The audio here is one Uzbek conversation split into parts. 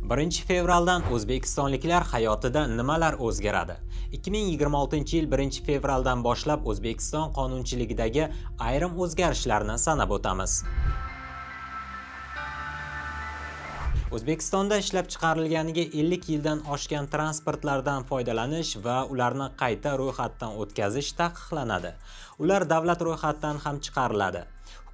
1-fevraldan o'zbekistonliklar hayotida nimalar o'zgaradi? 2026-yil 1-fevraldan boshlab O'zbekiston qonunchiligidagi ayrim o'zgarishlarni sanab o'tamiz. O'zbekistonda ishlab chiqarilganiga 50 yildan oshgan transportlardan foydalanish va ularni qayta ro'yxatdan o'tkazish taqiqlanadi. Ular davlat ro'yxatidan ham chiqariladi.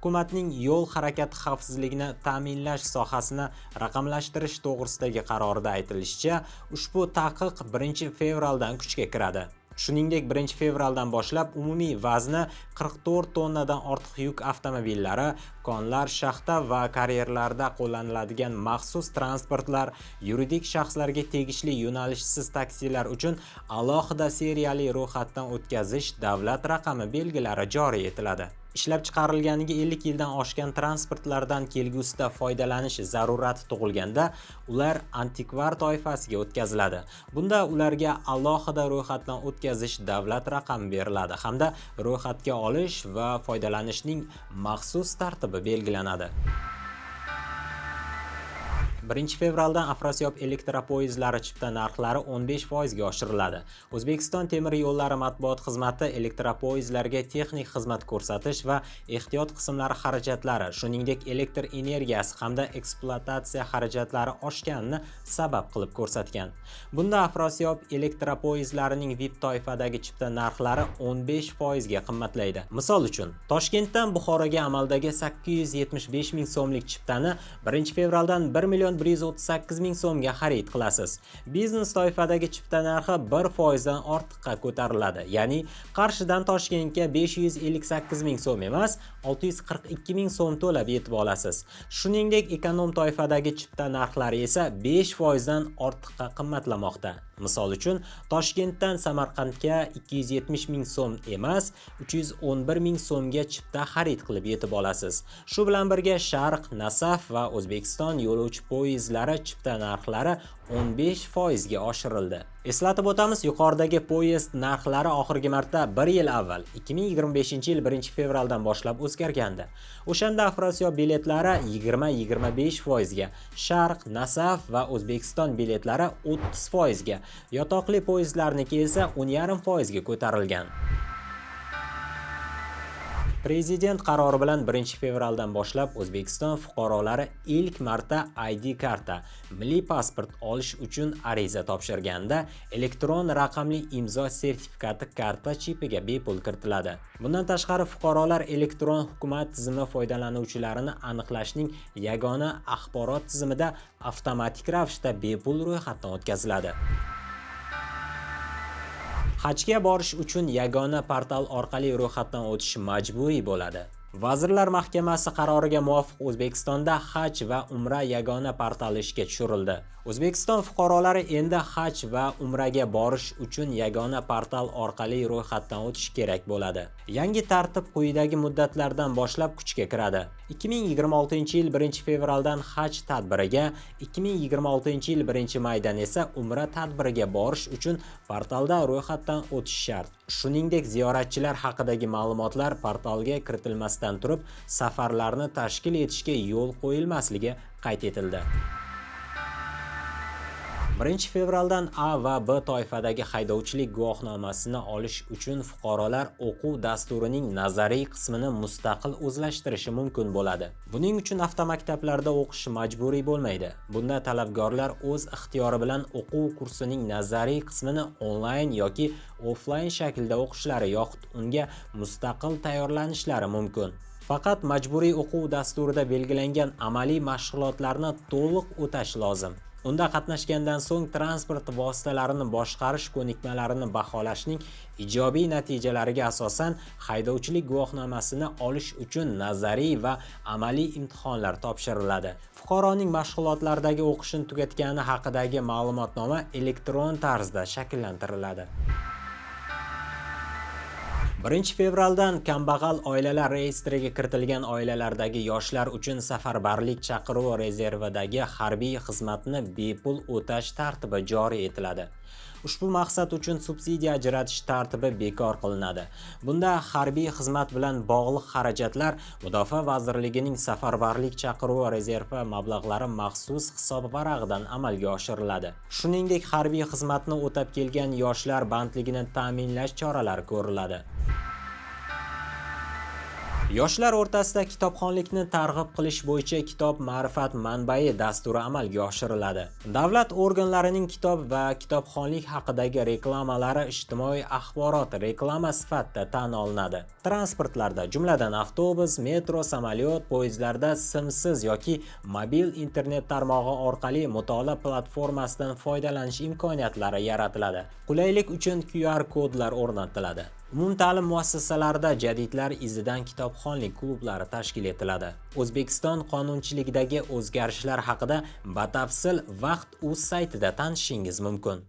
Hukumatning yo'l harakati xavfsizligini ta'minlash sohasini raqamlashtirish to'g'risidagi qarorida aytilishicha, ushbu taqiq 1-fevraldan kuchga kiradi. Shuningdek, 1-fevraldan boshlab umumiy vazni 44 tonnadan ortiq yuk avtomobillari, konlar, shaxta va karyerlarda qo'llaniladigan maxsus transportlar, yuridik shaxslarga tegishli yo'nalishsiz taksilar uchun alohida seriyali ro'yxatdan o'tkazish davlat raqami belgilari joriy etiladi. Ishlab chiqarilganiga 50 yildan oshgan transportlardan kelgusida foydalanish zarurati tug'ilganda ular antikvar toifasiga o'tkaziladi. Bunda ularga alohida ro'yxatdan o'tkazish davlat raqami beriladi hamda ro'yxatga olish va foydalanishning maxsus tartibi belgilanadi. 1-fevraldan Afrosiyob elektropoyezdlari chipta narxlari 15% ga oshiriladi. O'zbekiston temir yo'llari matbuot xizmati elektropoyezdlarga texnik xizmat ko'rsatish va ehtiyot qismlari xarajatlari, shuningdek elektr energiyasi hamda ekspluatatsiya xarajatlari oshganini sabab qilib ko'rsatgan. Bunda Afrosiyob elektropoyezdlarining VIP toifadagi chipta narxlari 15% ga qimmatlaydi. Misol uchun, Toshkentdan Buxoroga amaldagi 875 ming so'mlik chiptani 1-fevraldan 1 138 ming so'mga xarid qilasiz. Biznes toifadagi chipta narxi 1% dan ortiqqa ko'tariladi. Ya'ni Qarshidan Toshkentga 558 ming so'm emas, 642 ming so'm to'lab yetib olasiz. Shuningdek, ekonom toifadagi chipta narxlari esa 5% dan ortiqqa qimmatlamoqda. Misol uchun, Toshkentdan Samarqandga 270 ming so'm emas, 311 ming so'mga chipta xarid qilib yetib olasiz. Shu bilan birga Sharq, Nasaf va O'zbekiston yo'lovchi poyezdlari chipta narxlari 15% ga oshirildi. Eslatib o'tamiz, yuqoridagi poyezd narxlari oxirgi marta 1 yil avval 2025-yil 1-fevraldan boshlab o'zgargandi. O'shanda Afrosiyob biletlari 20-25% ga, Sharq, Nasaf va O'zbekiston biletlari 30% ga, yotoqli poyezdlarniki esa 10,5% ga ko'tarilgan. Prezident qarori bilan 1-fevraldan boshlab O'zbekiston fuqarolari ilk marta ID karta, milliy pasport olish uchun ariza topshirganda elektron raqamli imzo sertifikati karta chipiga bepul kiritiladi. Bundan tashqari, fuqarolar elektron hukumat tizimi foydalanuvchilarini aniqlashning yagona axborot tizimida avtomatik ravishda bepul ro'yxatdan o'tkaziladi. Hajga borish uchun yagona portal orqali ro'yxatdan o'tish majburiy bo'ladi. Vazirlar Mahkamasi qaroriga muvofiq O'zbekistonda Haj va Umra yagona portali ishga tushirildi. O'zbekiston fuqarolari endi haj va umraga borish uchun yagona portal orqali ro'yxatdan o'tish kerak bo'ladi. Yangi tartib quyidagi muddatlardan boshlab kuchga kiradi. 2026-yil 1-fevraldan haj tadbiriga, 2026-yil 1-maydan esa umra tadbiriga borish uchun portalda ro'yxatdan o'tish shart. Shuningdek, ziyoratchilar haqidagi ma'lumotlar portalga kiritilmasdan turib safarlarni tashkil etishga yo'l qo'yilmasligi qayd etildi. 1-fevraldan A va B toifadagi haydovchilik guvohnomasini olish uchun fuqarolar o'quv dasturining nazariy qismini mustaqil o'zlashtirishi mumkin bo'ladi. Buning uchun avtomaktablarda o'qish majburiy bo'lmaydi. Bunda talabgorlar o'z ixtiyori bilan o'quv kursining nazariy qismini onlayn yoki offlayn shaklda o'qishlari yoxud unga mustaqil tayyorlanishlari mumkin. Faqat majburiy o'quv dasturida belgilangan amaliy mashg'ulotlarni to'liq o'tash lozim. Unda qatnashgandan so'ng transport vositalarini boshqarish ko'nikmalarini baholashning ijobiy natijalariga asosan haydovchilik guvohnomasini olish uchun nazariy va amaliy imtihonlar topshiriladi. Fuqaroning mashg'ulotlardagi o'qishini tugatgani haqidagi ma'lumotnoma elektron tarzda shakllantiriladi. 1-fevraldan kambag'al oilalar reyestriga kiritilgan oilalardagi yoshlar uchun safarbarlik chaqiruvi rezervidagi harbiy xizmatni bepul o'tash tartibi joriy etiladi. Ushbu maqsad uchun subsidiya ajratish tartibi bekor qilinadi. Bunda harbiy xizmat bilan bog'liq xarajatlar Mudofaa vazirligining safarbarlik chaqiruvi rezervi mablag'lari maxsus hisob varag'idan amalga oshiriladi. Shuningdek, harbiy xizmatni o'tab kelgan yoshlar bandligini ta'minlash choralari ko'riladi. Yoshlar o'rtasida kitobxonlikni targ'ib qilish bo'yicha "Kitob ma'rifat manbai" dasturi amalga oshiriladi. Davlat organlarining kitob va kitobxonlik haqidagi reklamalari ijtimoiy axborot reklama sifatida tan olinadi. Transportlarda, jumladan avtobus, metro, samolyot, poyezdlarda simsiz yoki mobil internet tarmog'i orqali mutolaa platformasidan foydalanish imkoniyatlari yaratiladi. Qulaylik uchun QR kodlar o'rnatiladi. Umumta'lim muassasalarida "Jadidlar izidan" kitobxonlik klublari tashkil etiladi. O'zbekiston qonunchiligidagi o'zgarishlar haqida batafsil Vaqt.uz saytida tanishishingiz mumkin.